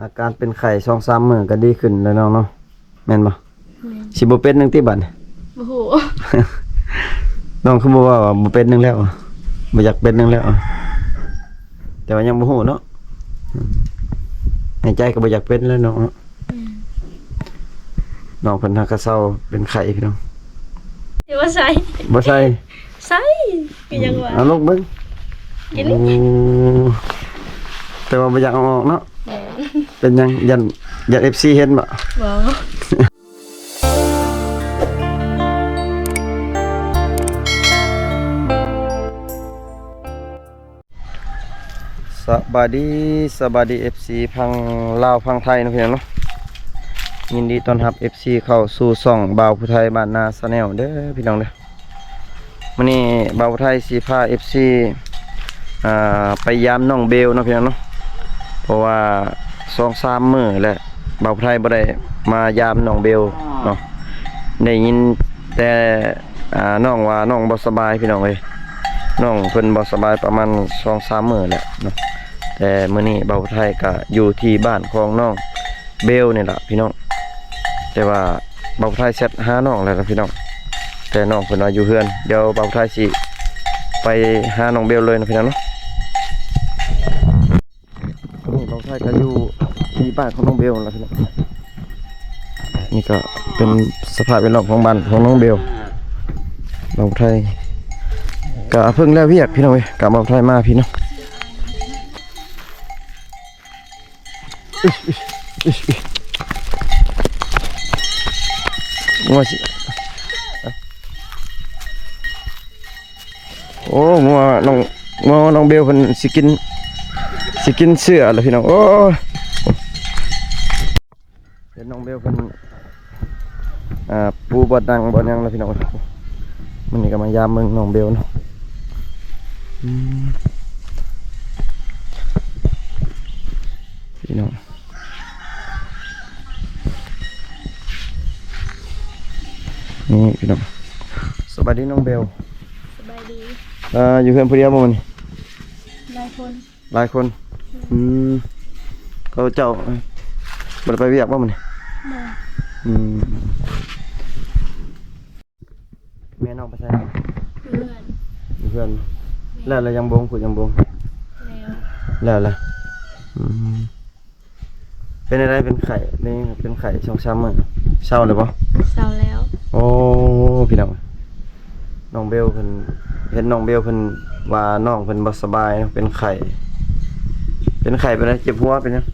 ອາການເປັນໄຂ້ສອງສາມມື້ກໍດີຂຶ້ນແລ້ວນ້ອງເນາະ ແມ່ນບໍ່? ແມ່ນ. ຊິບໍ່ເປັນໜຶ່ງຕິບັດນີ້? ບໍ່ຮູ້. ນ້ອງຄືບໍ່ເວົ້າວ່າບໍ່ເປັນໜຶ່ງແລ້ວ ບໍ່ຢາກເປັນໜຶ່ງແລ້ວ ແຕ່ວ່າຍັງບໍ່ຮູ້ເນາະ ໃນໃຈກໍບໍ່ຢາກເປັນແລ້ວນ້ອງເນາະ. ແມ່ນ. ນ້ອງເພິ່ນຫາກະເຊົາເປັນໄຂ້ພີ່ນ້ອງ. ຊິບໍ່ໃສ່ ບໍ່ໃສ່ ໃສ່ ກໍຍັງວ່າ ເອົາລົງເບິ່ງ ກິນ ໂອ້ ແຕ່ວ່າບໍ່ຢາກເອົາອອກເນາະ. ແມ່ນ. ເປັນຫຍັງ? ຢ້ານ ຢ້ານເອັຟຊີເຫັນບໍ? ບໍ່. ສະບາຍດີ ສະບາຍດີ ເອັຟຊີ ຝັ່ງລາວຝັ່ງໄທເນາະພີ່ນ້ອງເນາະ. ຍິນດີຕ້ອນຮັບ ເອັຟຊີ ເຂົ້າສູ່ຊ່ອງບ່າວຜູ້ໄທບ້ານນາ Channel ເດີພີ່ນ້ອງເດີ. ມື້ນີ້ບ່າວຜູ້ໄທຊິພາ ເອັຟຊີ ອ່າ ໄປຢາມນ້ອງເບວເນາະພີ່ນ້ອງເນາະ ເພາະວ່າສອງສາມມື້ແລ້ວບ່າວຜູ້ໄທບໍ່ໄດ້ມາຢາມນ້ອງເບວເນາະ. ໄດ້ຍິນແຕ່ ອ່າ ນ້ອງວ່ານ້ອງບໍ່ສະບາຍພີ່ນ້ອງເອີຍ ນ້ອງເພິ່ນບໍ່ສະບາຍປະມານສອງສາມມື້ແລ້ວເນາະ. ແຕ່ມື້ນີ້ບ່າວຜູ້ໄທກໍຢູ່ທີ່ບ້ານຂອງນ້ອງເບວນີ້ລະພີ່ນ້ອງ ແຕ່ວ່າບ່າວຜູ້ໄທແຊັດຫານ້ອງແລ້ວລະພີ່ນ້ອງ ແຕ່ນ້ອງເພິ່ນວ່າຢູ່ເຮືອນ. ດຽວບ່າວຜູ້ໄທຊິໄປຫານ້ອງເບວເລີຍນະພີ່ນ້ອງເນາະ. ຕອນນີ້ບ່າວຜູ້ໄທກໍຢູ່ທີ່ບ້ານຂອງນ້ອງເບວແລ້ວພີ່ນ້ອງ. ນີ້ກໍເປັນສະພາບແວດລ້ອມຂອງບ້ານຂອງນ້ອງເບວ. ບ່າວຜູ້ໄທກໍເພິ່ງແລ້ວວຽກພີ່ນ້ອງເອີຍ ກໍບ່າວຜູ້ໄທມາພີ່ນ້ອງ. ງົວຊິ ໂອ້ ງົວນ້ອງ ງົວນ້ອງເບວເພິ່ນຊິກິນ ຊິກິນເຊື້ອແລ້ວພີ່ນ້ອງ. ໂອ້ ເຫັນນ້ອງເບວເພິ່ນ ອ່າ ປູບ່ອນນັ່ງບ່ອນຫຍັງແລ້ວພີ່ນ້ອງ. ມື້ນີ້ກໍມາຢາມເບິ່ງນ້ອງເບວເນາະ. ອືມ ພີ່ນ້ອງ ນີ້ພີ່ນ້ອງ. ສະບາຍດີນ້ອງເບວ. ສະບາຍດີ. ເອີ ຢູ່ເຮືອນຜູ້ດຽວບໍ່ມື້ນີ້? ຫຼາຍຄົນ. ຫຼາຍຄົນ. ອືມ ເຂົາເຈົ້າບໍ່ໄດ້ໄປວຽກບໍ່ມື້ນີ້? ບໍ່. ອືມ ແມ່ນ້ອງໄປໃສ? ຢູ່ເຮືອນ. ຢູ່ເຮືອນ. ແມ່ນ. ແລ້ວລະຍັງບົງ ຂູດຍັງບົງ? ແລ້ວ. ແລ້ວລະ. ອືມ ເປັນຈັ່ງໃດ ເປັນໄຂ້ ເປັນ ເປັນໄຂ້ສອງສາມມື້ ເຊົາແລ້ວບໍ່? ເຊົາແລ້ວ. ໂອ້ ພີ່ນ້ອງ ນ້ອງເບວເພິ່ນ ເຫັນນ້ອງເບວເພິ່ນວ່ານ້ອງເພິ່ນບໍ່ສະບາຍເນາະ ເປັນໄຂ້ ເປັນໄຂ້ ເປັນໄດ້ເຈັບຫົວ ເປັນຫຍັງ?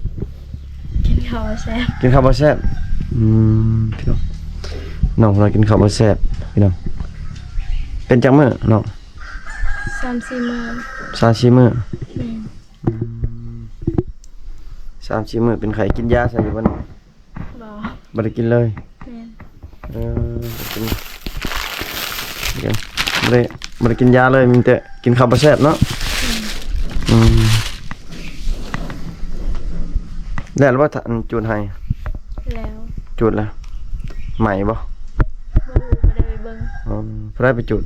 ກິນເຂົ້າບໍ່ແຊບ. ກິນເຂົ້າບໍ່ແຊບ. ອືມ ພີ່ນ້ອງ ນ້ອງເພິ່ນວ່າກິນເຂົ້າບໍ່ແຊບ ພີ່ນ້ອງ. ເປັນຈັກມື້ນ້ອງ? ສາມສີ່ມື້. ສາມສີ່ມື້. ແມ່ນ. ອືມ ສາມສີ່ມື້ເປັນໄຂ້ ກິນຢາໃສ່ຢູ່ບໍ່ນ້ອງ? ບໍ່. ບໍ່ໄດ້ກິນເລີຍ. ແມ່ນ. ເອີ ບໍ່ໄດ້ ບໍ່ໄດ້ກິນຢາເລີຍ ມີແຕ່ກິນເຂົ້າບໍ່ແຊບເນາະ. ແມ່ນ. ອືມ ແລ້ວບໍ່ ອັນ ຈູດໄຮ່? ແລ້ວ. ຈູດແລ້ວ ໄໝບໍ່? ບໍ່ຮູ້ ບໍ່ໄດ້ໄປເບິ່ງ. ອືມ ຜູ້ໃດໄປຈູດ?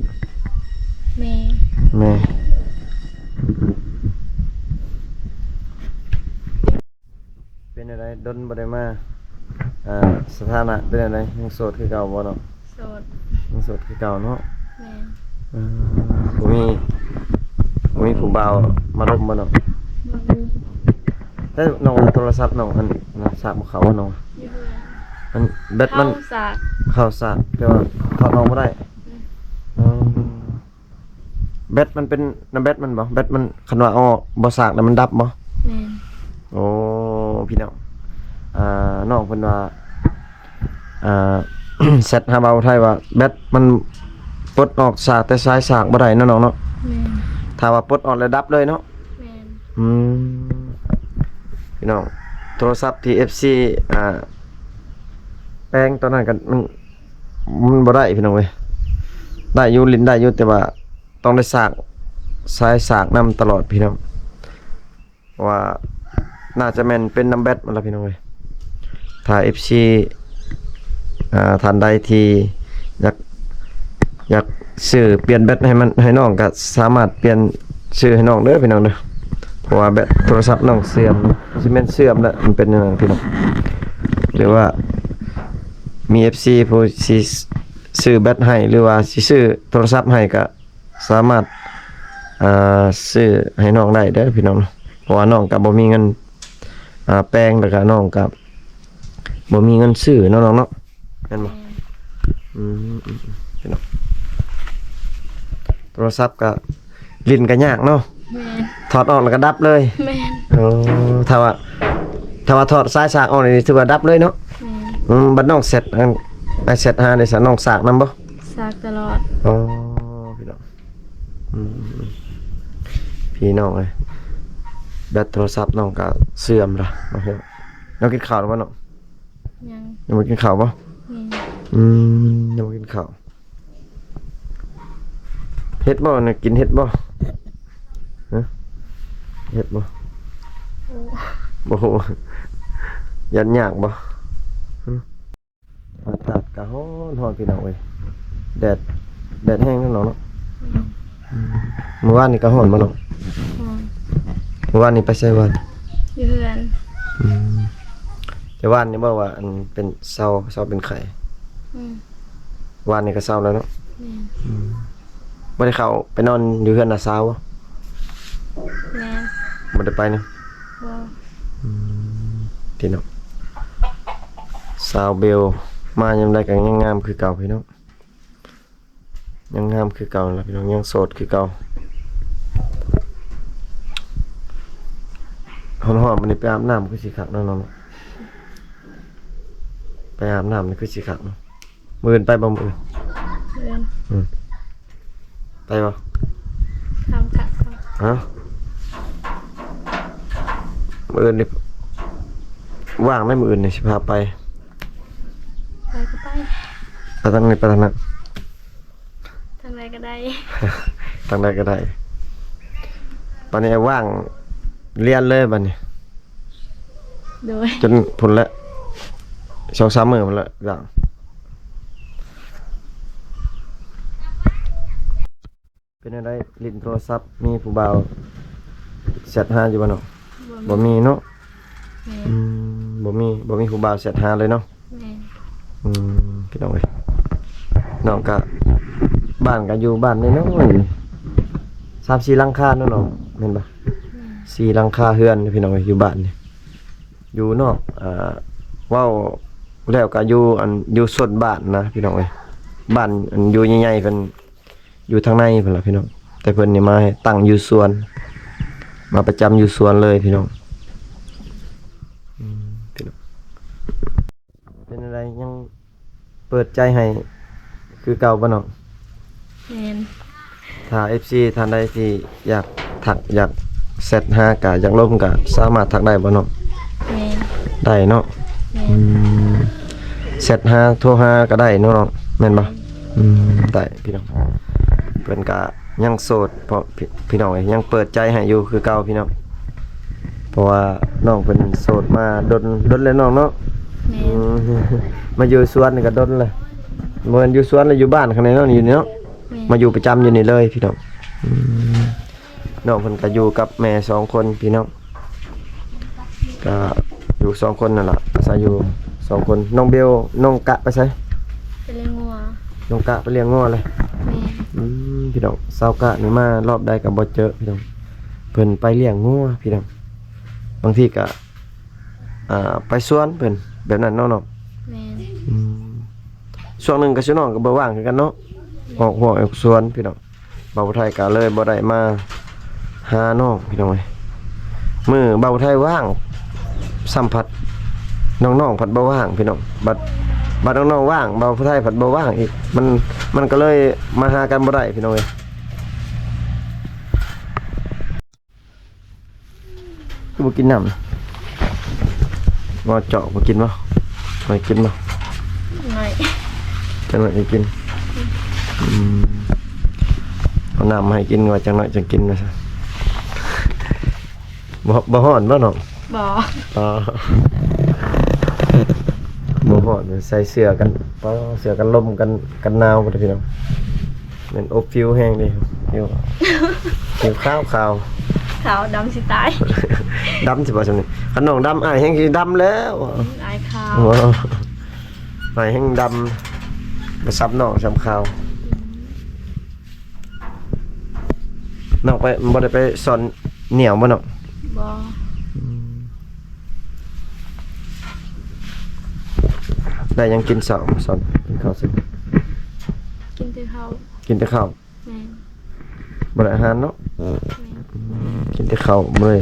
ແມ່. ແມ່. ເປັນຈັ່ງໃດ ດົນບໍ່ໄດ້ມາ ອ່າ ສະຖານະເປັນຈັ່ງໃດ ຍັງໂສດຄືເກົ່າບໍ່ນ້ອງ? ໂສດ. ຍັງໂສດຄືເກົ່າເນາະ. ແມ່ນ. ເອີ ບໍ່ມີ ບໍ່ມີຜູ້ບ່າວມາລົມບໍ່ນ້ອງ? ບໍ່ມີ. ແລ້ວນ້ອງ ໂທລະສັບນ້ອງ ອັນ ສາກບໍ່ເຂົ້າບໍ່ນ້ອງ? ຢູ່ເຮືອນ. ອັນ ແບັດມັນ ເຂົ້າສາກ ເຂົ້າສາກ ແຕ່ວ່າຖອດອອກບໍ່ໄດ້. ອືມ. ອືມ. ແບັດມັນເປັນນຳແບັດມັນບໍ່? ແບັດມັນ ຄັນວ່າເອົາອອກບໍ່ສາກແລ້ວມັນດັບບໍ່? ແມ່ນ. ໂອ້ ພີ່ນ້ອງ ອ່າ ນ້ອງເພິ່ນວ່າ ອ່າ ແຊັດຫາບ່າວໄທວ່າ ແບັດມັນປົດອອກສາກ ແຕ່ສາຍສາກບໍ່ໄດ້ເນາະນ້ອງເນາະ. ແມ່ນ. ຖ້າວ່າປົດອອກແລ້ວດັບເລີຍເນາະ. ແມ່ນ. ອືມ ພີ່ນ້ອງ ໂທລະສັບທີ່ ເອັຟຊີ ອ່າ ແປງຕອນນັ້ນກໍມັນ ມັນບໍ່ໄດ້ພີ່ນ້ອງເອີຍ ໄດ້ຢູ່ ຫຼິ້ນໄດ້ຢູ່ ແຕ່ວ່າຕ້ອງໄດ້ສາກ ສາຍສາກນຳຕະຫຼອດພີ່ນ້ອງ ເພາະວ່າໜ້າຈະແມ່ນເປັນນຳແບັດມັນລະພີ່ນ້ອງເອີຍ. ຖ້າ ເອັຟຊີ ອ່າ ທ່ານໃດທີ່ຢາກ ຢາກຊື້ປ່ຽນແບັດໃຫ້ມັນ ໃຫ້ນ້ອງ ກໍສາມາດປ່ຽນຊື້ໃຫ້ນ້ອງເດີພີ່ນ້ອງເດີ. ราะว่าแบตโทรศัพท์น้องเสื่อม สิแม่นเสื่อมแล้ว มันเป็นอย่างนั้นพี่น้อง หรือว่ามีเอฟซีผู้สิซื้อแบตให้ หรือว่าสิซื้อโทรศัพท์ให้ ก็สามารถ อ่า ซื้อให้น้องได้เด้อพี่น้อง เพราะว่าน้องก็บ่มีเงิน อ่า แปลง แล้วก็น้องก็บ่มีเงินซื้อเนาะน้องเนาะ แม่นบ่? แม่น อืม อืม อืม พี่น้อง โทรศัพท์ก็ ลิ้นก็ยากเนาะ แม่น ถอดออกแล้วก็ดับเลย แม่น โอ้ ถ้าว่า ถ้าว่าถอดสายสากออกนี่ถือว่าดับเลยเนาะ แม่น อืม บัดน้องแชต อัน ไอ้แชตหานี่ซะ น้องสากนำบ่? สากตลอด อ๋อ พี่น้อง อืม อืม อืม พี่น้องเอ้ย แบตโทรศัพท์น้องก็เสื่อมละ น้องกินข้าวแล้วบ่น้อง? ยัง ยังบ่กินข้าวบ่? ยัง อืม ยังบ่กินข้าว เห็ดบ่นะ กินเห็ดบ่? ฮะ เห็ดบ่? โอ้ บ่ฮู้ ย่านยากบ่? ฮะ อากาศก็ร้อนๆ พี่น้องเอ้ย แดด แดดแฮงเนาะน้องเนาะ อืม อืม มื้อวานนี้ก็ร้อนบ่น้อง? ร้อน มื้อวานนี้ไปไสวาน? อยู่เฮือน อืม แต่วานนี้บอกว่าอันเป็นเซา เซาเป็นไข้ อืม วานนี้ก็เซาแล้วเนาะ แม่น อืม บ่ได้เข้าไปนอนอยู่เฮือนน้าสาวบ่? แม่น บ่ได้ไปนะ บ่ อืม พี่น้อง สาวเบลมายามใดก็ยังงามคือเก่าพี่น้อง ยังงามคือเก่าล่ะพี่น้อง ยังโสดคือเก่า ฮ้อนๆ บัดนี้ไปอาบน้ำคือสิคักเนาะน้องเนาะ ไปอาบน้ำนี่คือสิคักเนาะ มื้ออื่นไปบ่มื้ออื่น? มื้ออื่น อืม ไปบ่? ทำกะก่อน ฮะ มื้ออื่นนี่ว่างได้ มื้ออื่นนี่สิพาไป ไปก็ไป ไปทางนี้ไปทางนั้น ทางใดก็ได้ ทางใดก็ได้ บัดนี้ว่างเรียนเลยบัดนี้ โดย จนพุ้นแหละ สองสามมื้อพุ้นแหละ ว่าง เป็นจั่งใด ลิ้นโทรศัพท์ มีผู้บ่าวแชตหาอยู่บ่น้อง? บ่มี บ่มีเนาะ แม่น อืม บ่มี บ่มีผู้บ่าวแชตหาเลยเนาะ แม่น อืม พี่น้องเอ้ย น้องกะ บ้านกะอยู่บ้านน้อยๆ สามสี่หลังคาเนาะน้อง แม่นบ่? แม่น สี่หลังคาเฮือนพี่น้องเอ้ย อยู่บ้านนี่ อยู่นอก อ่า เว้าแล้วกะอยู่ อัน อยู่โซนบ้านนะพี่น้องเอ้ย บ้านอันอยู่ใหญ่ๆ เพิ่น อยู่ทางในพุ้นล่ะพี่น้อง แต่เพิ่นนี่มาตั้งอยู่สวน มาประจำอยู่สวนเลยพี่น้อง อืม พี่น้อง เป็นจั่งใด ยังเปิดใจให้คือเก่าบ่น้อง? แม่น ถ้าเอฟซีท่านใดที่อยากทัก อยากแชตหากะ อยากลมกะ สามารถทักได้บ่น้อง? แม่น ได้เนาะ แม่น อืม แชตหา โทรหาก็ได้เนาะน้อง แม่นบ่? อืม ได้พี่น้อง เพิ่นก็ยังโสด เพราะพี่ พี่น้องเอ้ย ยังเปิดใจให้อยู่คือเก่าพี่น้อง เพราะว่าน้องเพิ่นโสดมาดน ดนแล้วน้องเนาะ แม่น อืม มาอยู่สวนนี่ก็ดนแล้ว บ่แม่นอยู่สวนแล้ว อยู่บ้านข้างในเนาะ นี่อยู่นี่เนาะ แม่น มาอยู่ประจำอยู่นี่เลยพี่น้อง อืม น้องเพิ่นก็อยู่กับแม่สองคนพี่น้อง ก็อยู่สองคนนั่นล่ะ อาศัยอยู่สองคน น้องเบล น้องกะไปไส? ไปเลี้ยงงัว น้องกะไปเลี้ยงงัวเลย แม่น อืม พี่น้อง สาวกะนี่มารอบใดก็บ่เจอพี่น้อง เพิ่นไปเลี้ยงงัวพี่น้อง บางทีก็ อ่า ไปสวนเพิ่นแบบนั้นเนาะน้อง แม่น อืม ช่วงหนึ่งก็ซุน้องก็บ่ว่างคือกันเนาะ ออกฮวกออกสวนพี่น้อง บ่าวไทยก็เลยบ่ได้มาหาน้องพี่น้องเอ้ย มื้อบ่าวไทยว่าง ซ้ำพัดน้องๆ พัดบ่ว่างพี่น้อง บัด บัดน้องๆ ว่าง บ่าวไทยพัดบ่ว่างอีก มัน มันก็เลยมาหากันบ่ได้พี่น้องเอ้ย คือบ่กินน้ำ งอเจาะบ่กินบ่? บ่กินบ่? หน่อย จักหน่อยจั่งกิน อืม เอาน้ำมาให้กิน ว่าจักหน่อยจั่งกิน ว่าซั่น บ่ บ่ฮ้อนบ่น้อง? บ่ อ๋อ บ่ฮ้อน ใส่เสื้อกัน เสื้อกันลม กัน กันหนาวพุ้นพี่น้อง แม่นอบผิวแฮงเด้ ผิว ผิวขาวขาว ຂາວດຳຊິຕາຍ. ດຳຊິບໍ່ຊ່ຳນີ້? ຄັນນ້ອງດຳ ອ້າຍແຮ່ງຊິດຳແລ້ວ. ອາຍຂາວ. ໂອ້ ອ້າຍແຮ່ງດຳ ບໍ່ຊ່ຳນ້ອງຊ່ຳຂາວ. ນ້ອງໄປ ບໍ່ໄດ້ໄປສອນໜຽວບໍ່ນ້ອງ? ບໍ່. ອືມ ໄດ້ຫຍັງກິນເຊົ້າ? ສອນກິນເຂົ້າຊິ ກິນແຕ່ເຂົ້າ. ກິນແຕ່ເຂົ້າ. ແມ່ນ. ບໍ່ໄດ້ອາຫານເນາະ? ແມ່ນ. ອືມ ກິນແຕ່ເຂົ້າ ບໍ່ໄດ້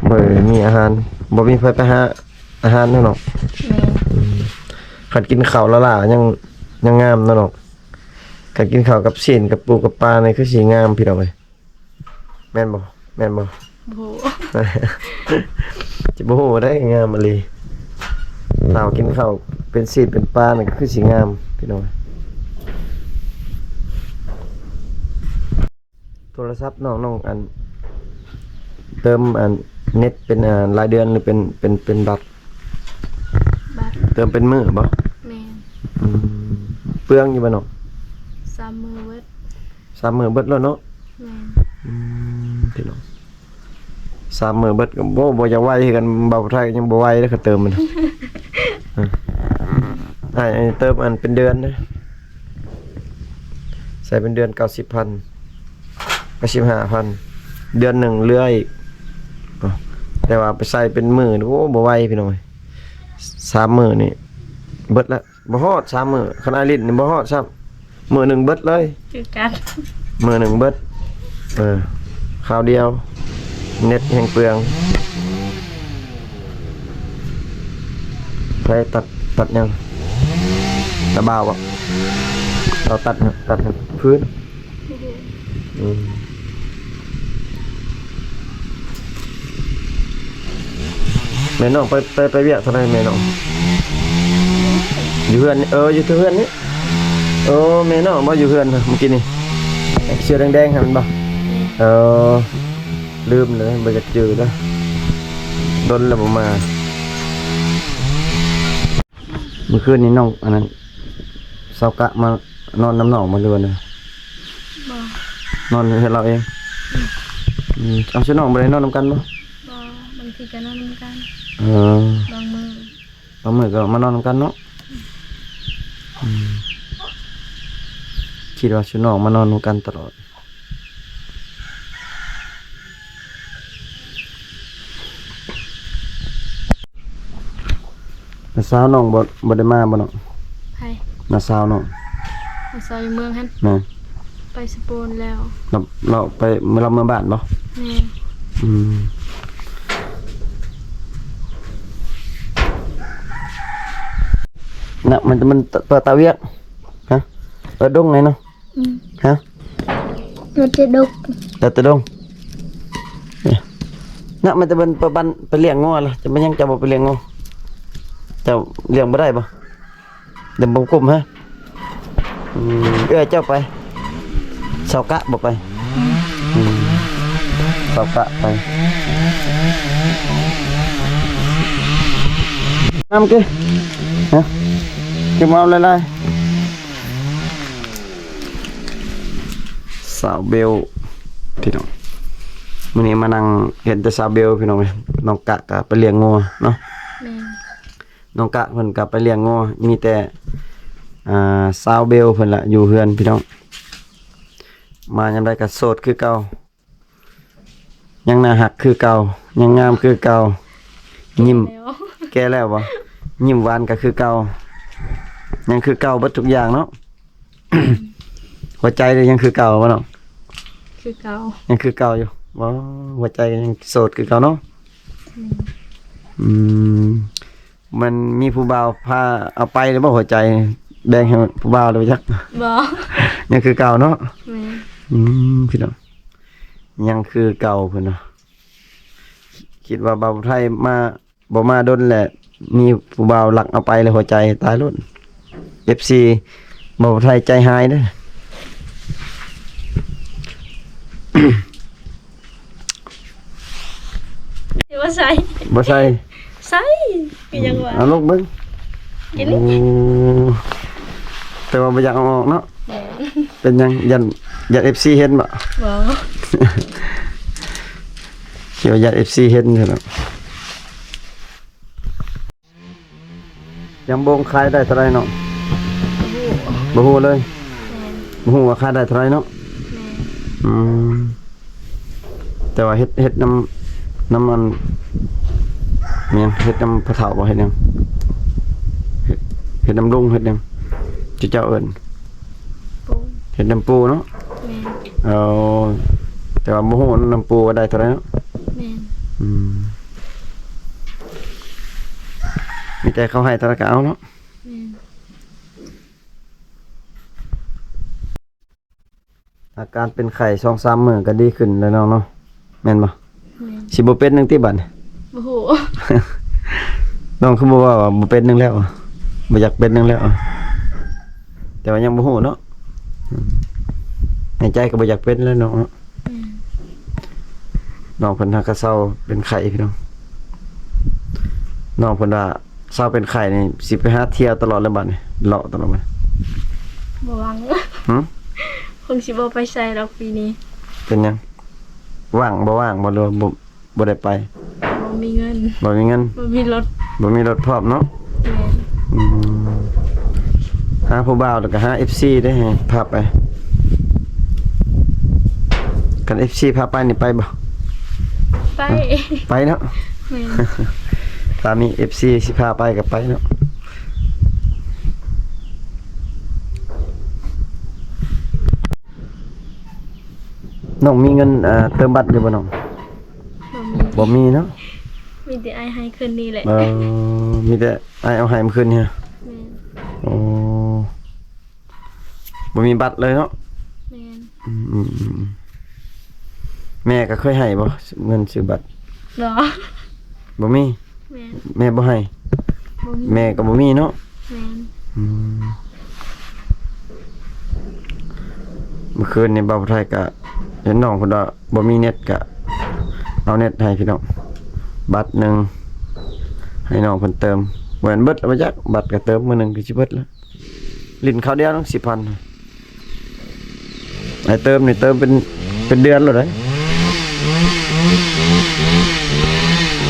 ບໍ່ໄດ້ມີອາຫານ ບໍ່ມີໃຜໄປຫາອາຫານເນາະນ້ອງ? ແມ່ນ. ອືມ ຄັນກິນເຂົ້າລ້າໆ ຍັງ ຍັງງາມເນາະນ້ອງ. ຄັນກິນເຂົ້າກັບຊີ້ນ ກັບປູກັບປານີ້ຄືຊິງາມພີ່ນ້ອງເອີຍ. ແມ່ນບໍ່? ແມ່ນບໍ່? ບໍ່ຮູ້. ຈະບໍ່ຮູ້ໄດ້ ງາມອີ່ຫຼີ. ສາວກິນເຂົ້າເປັນຊີ້ນເປັນປານີ້ຄືຊິງາມພີ່ນ້ອງ. ໂທລະສັບນ້ອງ ນ້ອງອັນ ເຕີມອັນເນັດເປັນ ອາ ລາຍເດືອນ ຫຼືເປັນ ເປັນ ເປັນບັດ? ບັດ. ເຕີມເປັນມື້ບໍ່? ແມ່ນ. ອືມ ເປືອງຢູ່ບໍ່ນ້ອງ? ສາມມື້ເບິດ. ສາມມື້ເບິດແລ້ວເນາະ? ແມ່ນ. ອືມ ພີ່ນ້ອງ ສາມມື້ເບິດກໍບໍ່ ບໍ່ຢາກໄວຄືກັນ. ບ່າວຜູ້ໄທກໍຍັງບໍ່ໄວເດ້ ຄັນເຕີມມັນ. ເອີ ອ້າຍ ເຕີມອັນເປັນເດືອນເດ້ ໃສ່ເປັນເດືອນ ເກົ້າສິບພັນ ເກົ້າສິບຫ້າພັນ ເດືອນໜຶ່ງເຫຼືອອີກ. ແຕ່ວ່າໄປໃສ່ເປັນມື້ ໂອ້ ບໍ່ໄວພີ່ນ້ອງເອີຍ. ສາມມື້ນີ້ເບິດລະ. ບໍ່ຮອດສາມມື້ ຄັນອ້າຍຫຼິ້ນນີ້ບໍ່ຮອດຊ້ຳ ມື້ໜຶ່ງເບິດເລີຍ. ຄືກັນ ມື້ໜຶ່ງເບິດ. ເອີ ຄາວດຽວ ເນັດແຮ່ງເປືອງ. ໃຜຕັດ ຕັດຫຍັງ? ຕາບ່າວບໍ່? ເຮົາຕັດຫຍັງ? ຕັດຫຍັງ? ຟືນ. ອືມ ແມ່ນ້ອງໄປ ໄປ ໄປວຽກທາງໃດແມ່ນ້ອງ? ຢູ່ເຮືອນ. ເອີ ຢູ່ແຕ່ເຮືອນນີ້. ໂອ້ ແມ່ນ້ອງບໍ່ຢູ່ເຮືອນ ມື້ກີ້ນີ້ ເສື້ອແດງໆຫັ້ນແມ່ນບໍ່? ເອີ ລືມເລີຍ ບໍ່ຢາກຈື່ເດີ ດົນແລ້ວບໍ່ມາ. ມື້ຄືນນີ້ນ້ອງອັນນັ້ນ ຊາວກະມານອນນຳນ້ອງບໍ່ ຫຼືວ່າແນວ? ບໍ່. ນອນຢູ່ເຮືອນລາວເອງ? ອືມ ອືມ. ເອົາ ຊຸມນ້ອງບໍ່ໄດ້ນອນນຳກັນບໍ່? ບໍ່ ບາງທີກໍນອນນຳກັນ. ເອີ ບາງມື້ ບາງມື້ກໍມານອນນຳກັນເນາະ. ອືມ ຄິດວ່າຊຸມນ້ອງມານອນນຳກັນຕະຫຼອດ. ນ້າສາວນ້ອງບໍ່ ບໍ່ໄດ້ມາບໍ່ນ້ອງ? ໃຜ? ນ້າສາວນ້ອງ. ນ້າສາວຢູ່ເມືອງຫັ້ນ? ແມ່ນ. ໄປສະໂປນແລ້ວ. ລາວ ລາວໄປ ລາວເມືອບ້ານບໍ່? ແມ່ນ. ອືມ ນະ ມັນ ມັນເປີດຕາວຽກ ຮະ? ເປີດດົງໄງເນາະ? ອືມ ຮະ? ເປີດແຕ່ດົງ ເປີດແຕ່ດົງ. ນະ ມັນຈະເປັນປະບັນໄປລ້ຽງງົວລະ ຈະເປັນຫຍັງເຈົ້າບໍ່ໄປລ້ຽງງົວ? ເຈົ້າລ້ຽງບໍ່ໄດ້ບໍ່? ດຳບົງກຸ້ມຮະ? ອືມ ເອື້ອຍເຈົ້າໄປ ຊາວກະບໍ່ໄປ? ອືມ ຊາວກະໄປ. ນ້ຳກິນ ຮະ? ກິນເອົາຫຼາຍໆ. ສາວເບວ ພີ່ນ້ອງ ມື້ນີ້ມານັ່ງເຫັນແຕ່ສາວເບວ ພີ່ນ້ອງເອີຍ. ນ້ອງກະກະໄປລ້ຽງງົວເນາະ. ແມ່ນ. ນ້ອງກະເພິ່ນກະໄປລ້ຽງງົວ ມີແຕ່ ອ່າ ສາວເບວເພິ່ນລະຢູ່ເຮືອນ ພີ່ນ້ອງ. ມາຍາມໃດກະໂສດຄືເກົ່າ. ຍັງໜ້າຮັກຄືເກົ່າ ຍັງງາມຄືເກົ່າ. ຍິ້ມ ແກ່ແລ້ວ ແກ່ແລ້ວບໍ່? ຍິ້ມຫວານກໍຄືເກົ່າ ຍັງຄືເກົ່າເບິດທຸກຢ່າງເນາະ. ຫົວໃຈນີ້ຍັງຄືເກົ່າບໍ່ນ້ອງ? ຄືເກົ່າ. ຍັງຄືເກົ່າຢູ່ບໍ່? ຫົວໃຈກໍຍັງໂສດຄືເກົ່າເນາະ. ອືມ ອືມ. ມັນມີຜູ້ບ່າວພາເອົາໄປແລ້ວບໍ່ ຫົວໃຈ ແບ່ງໃຫ້ຜູ້ບ່າວແລ້ວຈັກ? ບໍ່. ຍັງຄືເກົ່າເນາະ. ແມ່ນ. ອືມ ພີ່ນ້ອງ ຍັງຄືເກົ່າເພິ່ນວ່າ. ຄິດວ່າບ່າວໄທມາ ບໍ່ມາດົນແຫຼະ ມີຜູ້ບ່າວລັກເອົາໄປແລ້ວ ຫົວໃຈຕາຍໂລດ. ເອັຟຊີ ບ່າວໄທໃຈຮ້າຍເດີ້. ບໍ່ໃສ່ ບໍ່ໃສ່ ໃສ່ ຄືຫຍັງວະ? ເອົາລົງເບິ່ງ ກິນ ໂອ້ ແຕ່ວ່າບໍ່ຢາກເອົາອອກເນາະ. ແມ່ນ. ເປັນຫຍັງ? ຢ້ານ ຢ້ານເອັຟຊີເຫັນບໍ່? ບໍ່. ຄິດວ່າຢ້ານເອັຟຊີເຫັນຊັ້ນເນາະ. ຍຳບົງຂາຍໄດ້ເທົ່າໃດເນາະ? ບໍ່ຮູ້ ບໍ່ຮູ້ເລີຍ. ແມ່ນ ບໍ່ຮູ້ວ່າຂາຍໄດ້ເທົ່າໃດເນາະ? ແມ່ນ ອືມ ແຕ່ວ່າເຮັດ ເຮັດນຳ ນຳອັນ ແມ່ນຫຍັງ ເຮັດນຳພໍ່ເຖົ້າບໍ່? ເຮັດຫຍັງ? ເຮັດ ເຮັດນຳລຸງ ເຮັດຫຍັງ ທີ່ເຈົ້າເອີ້ນ? ປູ່ ເຮັດນຳປູ່ເນາະ? ແມ່ນ ເອີ ແຕ່ວ່າບໍ່ຮູ້ນຳປູ່ວ່າໄດ້ເທົ່າໃດເນາະ? ແມ່ນ ອືມ ມີແຕ່ເຂົາໃຫ້ເທົ່າໃດກໍເອົາເນາະ? ແມ່ນ ອາການເປັນໄຂ້ສອງສາມມື້ກໍດີຂຶ້ນແລ້ວນ້ອງເນາະ ແມ່ນບໍ່? ແມ່ນ ຊິບໍ່ເປັນໜຶ່ງຕິບັດນີ້? ບໍ່ຮູ້ ນ້ອງຄືບໍ່ເວົ້າວ່າບໍ່ເປັນໜຶ່ງແລ້ວ ບໍ່ຢາກເປັນໜຶ່ງແລ້ວ ແຕ່ວ່າຍັງບໍ່ຮູ້ເນາະ ໃນໃຈກໍບໍ່ຢາກເປັນແລ້ວນ້ອງເນາະ. ແມ່ນ ນ້ອງເພິ່ນຫາກະເຊົາເປັນໄຂ້ພີ່ນ້ອງ ນ້ອງເພິ່ນວ່າ ເຊົາເປັນໄຂ້ນີ້ ຊິໄປຫາທ່ຽວຕະຫຼອດແລ້ວບັດນີ້ ເລາະຕະຫຼອດບັດນີ້ ບໍ່ຫວັງ ຫື? ຄົງຊິບໍ່ໄປໃສດອກປີນີ້. ເປັນຫຍັງ? ວ່າງ ບໍ່ວ່າງບໍ່ ຫຼືວ່າບໍ່ ບໍ່ໄດ້ໄປ? ບໍ່ມີເງິນ ບໍ່ມີເງິນ ບໍ່ມີລົດ ບໍ່ມີລົດພ້ອມເນາະ. ແມ່ນ ອືມ ຫາຜູ້ບ່າວ ແລ້ວກໍຫາເອັຟຊີເດ້ ໃຫ້ພາໄປ. ຄັນເອັຟຊີພາໄປນີ້ໄປບໍ່? ໄປ ໄປເນາະ. ແມ່ນ ຖ້າມີເອັຟຊີຊິພາໄປກໍໄປເນາະ. ນ້ອງມີເງິນ ເອີ ເຕີມບັດຢູ່ບໍ່ນ້ອງ? ບໍ່ມີ ບໍ່ມີເນາະ ມີແຕ່ອ້າຍໃຫ້ຄືນນີ້ແຫຼະ. ເອີ ມີແຕ່ອ້າຍເອົາໃຫ້ມື້ຄືນນີ້. ແມ່ນ ໂອ້ ບໍ່ມີບັດເລີຍເນາະ. ແມ່ນ ອືມໆໆ ແມ່ກໍເຄີຍໃຫ້ບໍ່ ເງິນຊື້ບັດ? ບໍ່ ບໍ່ມີ. ແມ່ນ ແມ່ບໍ່ໃຫ້ ບໍ່ມີ ແມ່ກໍບໍ່ມີເນາະ. ແມ່ນ ອືມ ມື້ຄືນນີ້ບ່າວຜູ້ໄທກໍເຫັນນ້ອງເພິ່ນວ່າບໍ່ມີເນັດ ກໍເອົາເນັດໃຫ້ພີ່ນ້ອງ ບັດໜຶ່ງ ໃຫ້ນ້ອງເພິ່ນເຕີມ. ບໍ່ແມ່ນເບິດແລ້ວບໍ່ຈັກ ບັດກໍເຕີມມື້ໜຶ່ງກໍຊິເບິດແລ້ວ. ຫຼິ້ນຄາວດຽວໜຶ່ງສິບພັນ ໃຫ້ເຕີມນີ້ເຕີມເປັນ ເປັນເດືອນໂລດເດ້.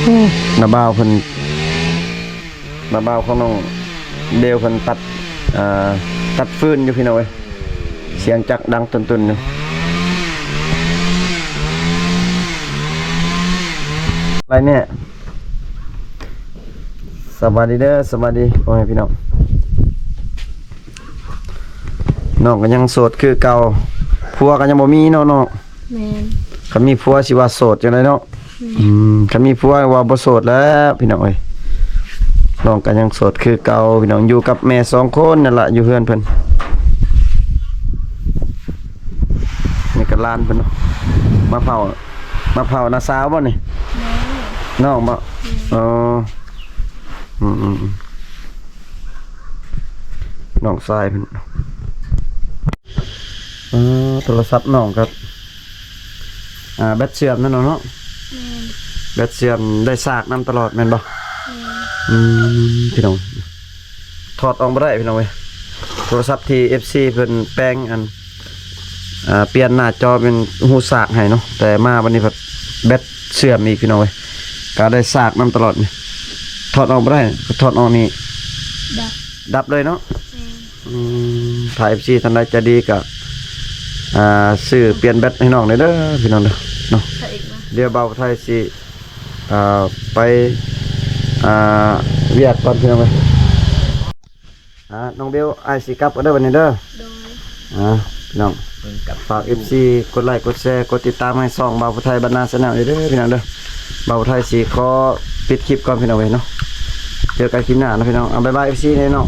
ໂອ້ ນ້າບ່າວເພິ່ນ ນ້າບ່າວຂອງນ້ອງເບວເພິ່ນຕັດ ເອີ ຕັດຟືນຢູ່ພີ່ນ້ອງເອີຍ ສຽງຈັກດັງຕຸນໆຢູ່. ໄປແມ່ ສະບາຍດີເດີ ສະບາຍດີພໍ່ແມ່ພີ່ນ້ອງ. ນ້ອງກໍຍັງໂສດຄືເກົ່າ ຜົວກໍຍັງບໍ່ມີເນາະນ້ອງ. ແມ່ນ ຄັນມີຜົວຊິວ່າໂສດຈັ່ງໃດເນາະ. ແມ່ນ ອືມ ຄັນມີຜົວວ່າບໍ່ໂສດແລ້ວພີ່ນ້ອງເອີຍ. ນ້ອງກໍຍັງໂສດຄືເກົ່າພີ່ນ້ອງ ຢູ່ກັບແມ່ສອງຄົນນັ້ນລະ ຢູ່ເຮືອນເພິ່ນ. ນີ້ກໍຫຼານເພິ່ນເນາະ ມາເຝົ້າ ມາເຝົ້ານ້າສາວບໍ່ນີ້? ນ້ອງ ນ້ອງບໍ່? ແມ່ນ ເອີ ອືມໆໆ ນ້ອງຊາຍເພິ່ນ. ເອີ ໂທລະສັບນ້ອງກໍ ອ່າ ແບັດເສື່ອມນັ້ນເນາະ. ແມ່ນ ແບັດເສື່ອມ ໄດ້ສາກນຳຕະຫຼອດແມ່ນບໍ່? ແມ່ນ ອືມ ພີ່ນ້ອງ ຖອດອອກບໍ່ໄດ້ພີ່ນ້ອງເອີຍ. ໂທລະສັບທີ່ເອັຟຊີເພິ່ນແປງອັນ ອ່າ ປ່ຽນໜ້າຈໍເປັນຮູສາກໃຫ້ເນາະ ແຕ່ມາບັດນີ້ພັດແບັດເສື່ອມອີກພີ່ນ້ອງເອີຍ. ກໍໄດ້ສາກນຳຕະຫຼອດນີ້ ຖອດອອກບໍ່ໄດ້ ຖອດອອກນີ້ດັບ ດັບເລີຍເນາະ. ແມ່ນ ອືມ ຖ້າເອັຟຊີທ່ານໃດໃຈດີກໍ ອ່າ ຊື້ປ່ຽນແບັດໃຫ້ນ້ອງແດ່ເດີພີ່ນ້ອງເດີເນາະ. ດຽວບ່າວໄທຊິ ອ່າ ໄປ ອ່າ ວຽກກ່ອນພີ່ນ້ອງເອີຍ. ອ່າ ນ້ອງເບວ ອ້າຍຊິກັບກ່ອນເດີບັດນີ້ເດີ. ໂດຍ ອ່າ ພີ່ນ້ອງ ເພິ່ນກັບ ຝາກເອັຟຊີກົດໄລກົດແຊ ກົດຕິດຕາມໃຫ້ຊ່ອງບ່າວຜູ້ໄທບັນນາແຊນແນວເດີພີ່ນ້ອງເດີ. ບ່າວຜູ້ໄທຊິຂໍປິດຄລິບກ່ອນພີ່ນ້ອງເອີຍເນາະ. ເຈີກັນຄລິບໜ້າເນາະພີ່ນ້ອງ. ເອົາ ບາຍບາຍເອັຟຊີແດ່ນ້ອງ.